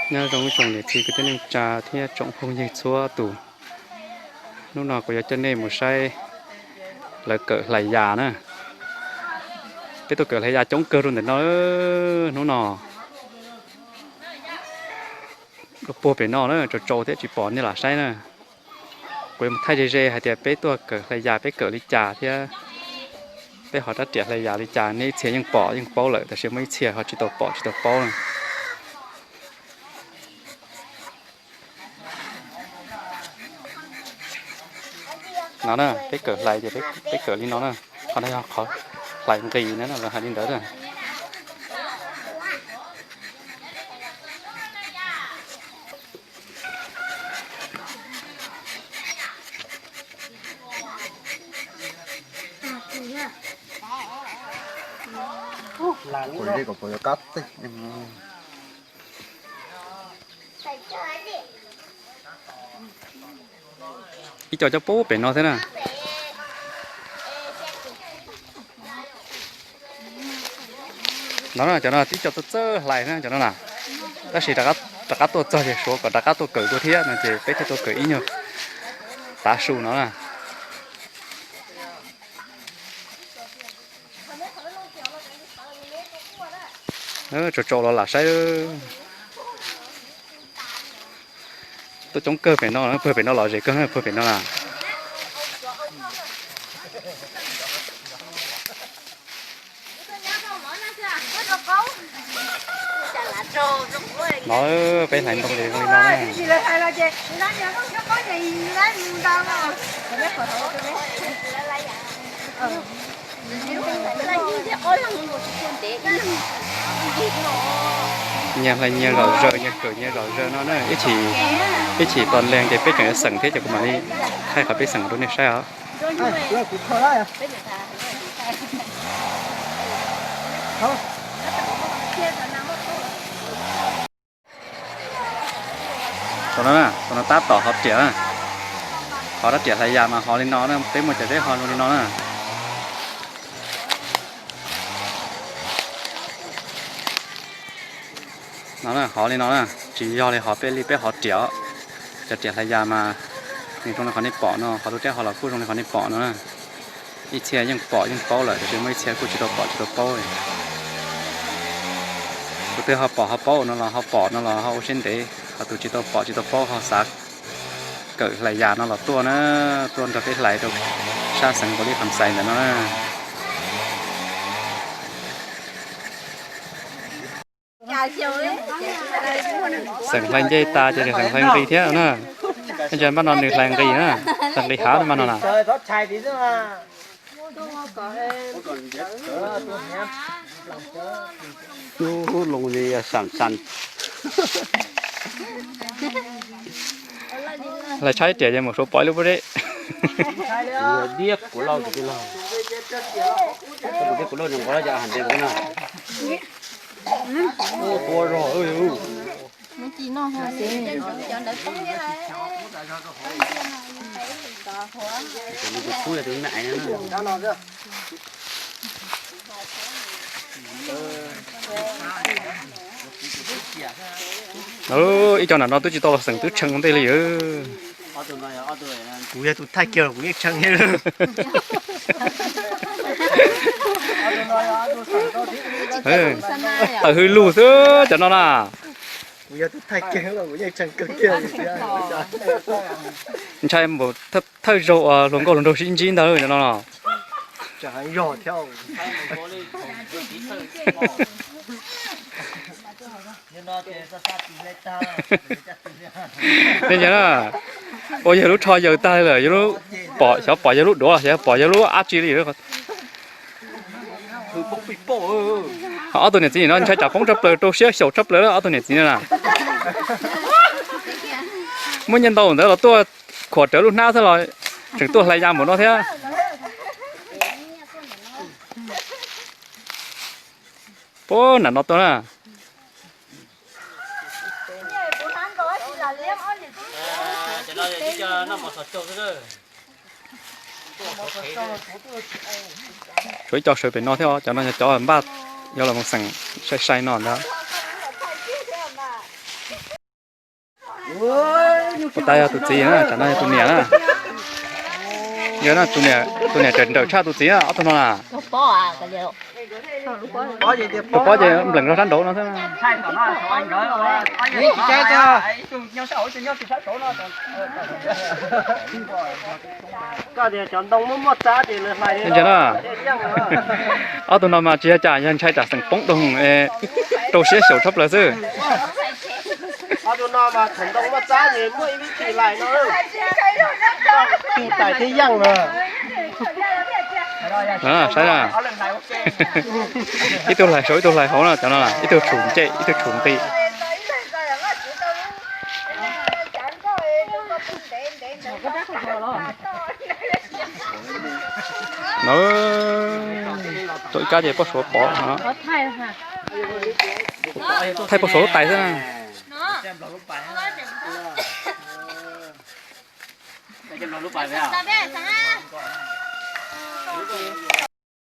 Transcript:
Nyob zoo ib tsoom niam txiv kwv tij neej tsa thiab tsoom phooj ywg txhua tus. Hnub no kuv yuav coj nej mus saib lawv kawm hlais yas na. Peb tuaj kawm hlais yas coob kawg rau ntawm no. Hnub no puag pem no na, tsaus tsaus thiab tsis pom nej lam saib na. Kuv yuav mus thaij ze ze hais tias peb tuaj kawm hlais yas peb kawm li cas thiab peb ho rab riam hlais yas li cas, nej ib txhia yeej pom yeej paub lawm, tab sis muaj ib txhia ho tsis tau pom tsis tau paub na. No na, peb kawm hlais ces peb kawm li no na. Qhov no yog qhov hlais nqis na, lawv hais li ntawd na. Ib co cov puag pem no thiab na. No na, cov no tib co txawj txawj hlais na cov no na. Tab sis rov qab tuaj txog ces suav kom rov qab tuaj kawm dua thiab no ces peb thiaj tuaj kawm ib nyuag tav su no na. Tsaus tsaus los lam saib. Tuaj coob kawg pem no, puag pem no los ze kawg, puag pem no na. No peb hlais ntoo li no na. Nyias hlais nyias zom zaws, nyias kawm nyias zom zaws no na. Ib chim tos leeg ces peb tseem yuav xeem thiab ces kuv mam li thaij qhov peb xeem rau nej saib os. Tam no, tam no tab tom ho riam na. Ho rab riam hlais yas mas ho li no na, peb muaj cov deb ho zoo li no na. No na, ho li no na, tsis yog li ho peb li peb ho riam. Cov riam hlais yas mas nws zoo li qhov nej pom no, qhov lub rab ho los kuj zoo li qhov nej pom no na. Ib txhia yeej pom yeej paub lawm, tiam sis muaj ib txhia kuj tsis tau pom tsis tau paub. Tus twg ho pom ho paub no los ho pom no los ho ua siab ntev, ho tus tsis tau pom tsis tau paub ho xav kawm hlais yas no los tuaj na, tuaj nrog peb hlais rau sab xeev Npaus Lis Kham Xais ntawm no na. Xeem hlais ncej tas ces tseem xeem hlais nqis thiab na. Ntshe npaj no nws hlais nqis na, hlais nqis hav no mas no na. Hlais tshaib tias ces mus suav pom ib lub pob zeb. Ib co nram no twb tsis tau los xeem twb tshee ua ntej li. Kuv yog tus thaij kiag los kuv yeej tshee thiab. Tawm hws lug xwb cov no na. Ntshai npaum thawj zaug uas hluas nkauj hluas nraug sib ntsib ntag cov no no. Ua yog lub tsho yaws tag lawm, yog lub pom, xyov pom yog lub duav los xyov pom yog lub dab tsi li. Ob tug niam txiv no ntshai tsam poob tshaj plaws, rau siab xyaum tshaj plaws ob tug niam txiv no na. Muaj nyiaj ntau ntawd los tuaj khuam rawv lub hnab xwb los tseem tuaj hlais yas npaum no thiab. Puag nram no tuaj na. Tshuav ib co sawv pem no thiab, cov no yog cov npaj yuav los mus xeem sai sai no ntag. Puas tas yog tus txiv na, tsam no yog tus niam na. Yog na, tus niam, tus niam tseem nrawm tshaj tus txiv na, ob tug no na. Tus pob ces npleem rau sab nraud no xwb. Ntsia na, ob tug no mas tsis yog cas, yog ntshai tsam xeem poob doog, rau siab xyaum tshaj plaws xwb. Saib na, ib tug hlais saud ib tug hlais hauv no, cov no ib tug tshum ncej ib tug tshum nqi. No, tuaj ib kab ces Paj Suav pov no. Thaij Paj Suav lub tais xwb na.